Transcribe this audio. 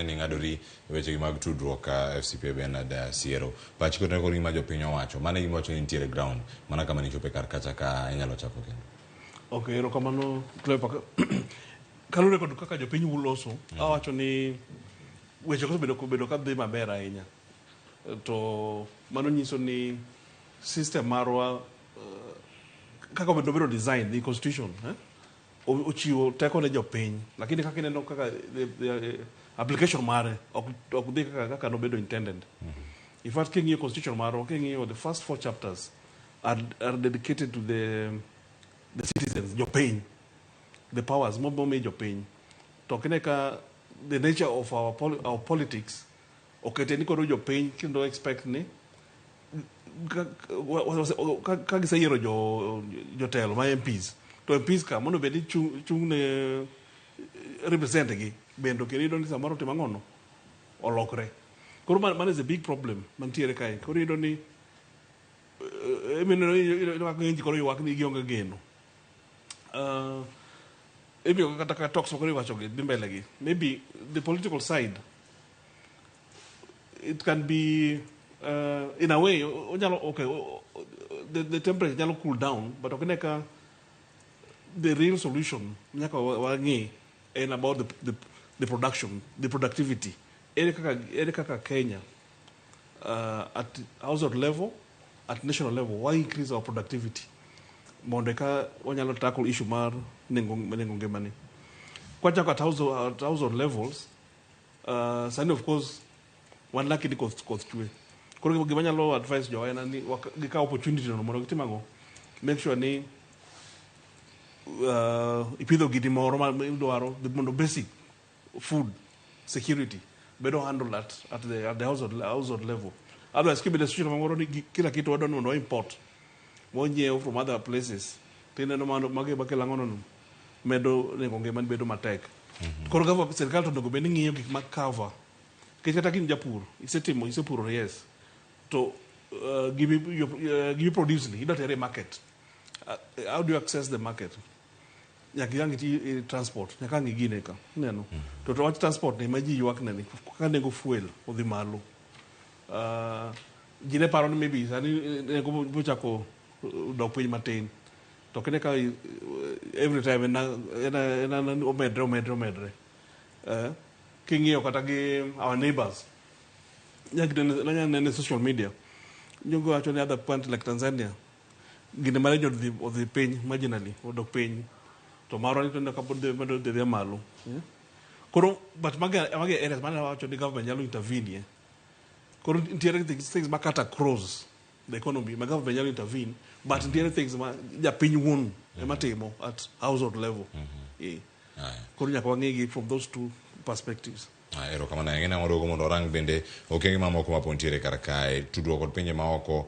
Ni ng'adori e wechegi mag tudruok ka FCPA Bernard Siero. Pachi kotenore kod gima jopiny owacho. Mano e gima wacho ni nitiere ground. Mana kama nichope kar kacha ka inyalo chako kendo. Ok, erokamano Cleopa. Kaluwore kod kaka jopiny wuloso, awacho ni weche osebedo bedo ka dhi maber ahinya. To mano nyiso ni system marwa kaka obedo bedo design, the constitution, eh? Ochiwo teko ne jopiny, lakini kaka ineno kaka the application mare ok dhi kaka nobedo intended. In fact, king'iyo constitution marwa, king'iyo the first four chapters are dedicated to the citizens, jopiny, the powers momi jopiny. To ok ine ka the nature of our politics okete ni koro jopiny kendo expect ni ka giseyiero jotelo ma MPs, to MPs ka mondo bed ni chung' ne represent gi bende, kendo iyudo ni samoro timo ang'ono olokre. Koro mano is a big problem mantiere kae. Koro iyudo ni mineno kaka ng'eny ji koro ywak ni gionge geno. Imiyo kata ka talks moko iwacho gi dhi mbele gi maybe the political side, it can be in a way onyalo, okay, the temperature nyalo cool down, but ok ine ka the real solution nyaka wang'i en about the production, the productivity. Ere kaka Kenya, at household level, at national level, why increase our productivity mondo eka wanyalo tackle issue mar nengo ngimani. Kwachako at household levels, sani of course wan lucky ni koth chwe. Koro gima nyalo advice jowa en ni gikaw opportunity no mondo gitim ang'o? Make sure ni ipidho gini moro ma idwaro mondo basic food security bedo handled at the household level. Otherwise, kibedo e situation moro ni kila kitu wadwa ni mondo wa import, wanyiewo from other places, tineno mano magi makelo ang'ono no medo nengo ngima bedo matek. Koro sirikal to onego bed ni ng'iyo gik ma cover, nikech kata ka in japur, isetimo, isepuro, yes, to gimi produce ni idwa tere e market. How do you access the market? Nyaka ang iti transport, nyaka ang igine ka ineno. To wach transport ni ma ji ywak ne ni kaka nengo fuel odhi malo, ji ne paro ni maybe sani nengo bochako dok piny matin, to kine ka every time en omedre, omedre, omedre. King'iyo kata gi our neighbors, nyaka nene social media, jogo wacho ni other country like Tanzania gine mare odhi piny marginally, odok piny, to marwa ni to ineno ka pod medo dhi malo, yeah? Koro but magi areas mane wacho ni government nyalo intervene ye. Koro nitiere things ma cut across the economy ma government nyalo intervene, but nitiere things ma japiny wuon ema timo at household level. Eh. Aya. Koro nyaka wang'igi from those two perspectives. Ah, erokamano ahinya. Ng'ina waduogo mondo warang bende okenge mamoko ma pod nitiere kar kae, tudruok kod pinje maoko.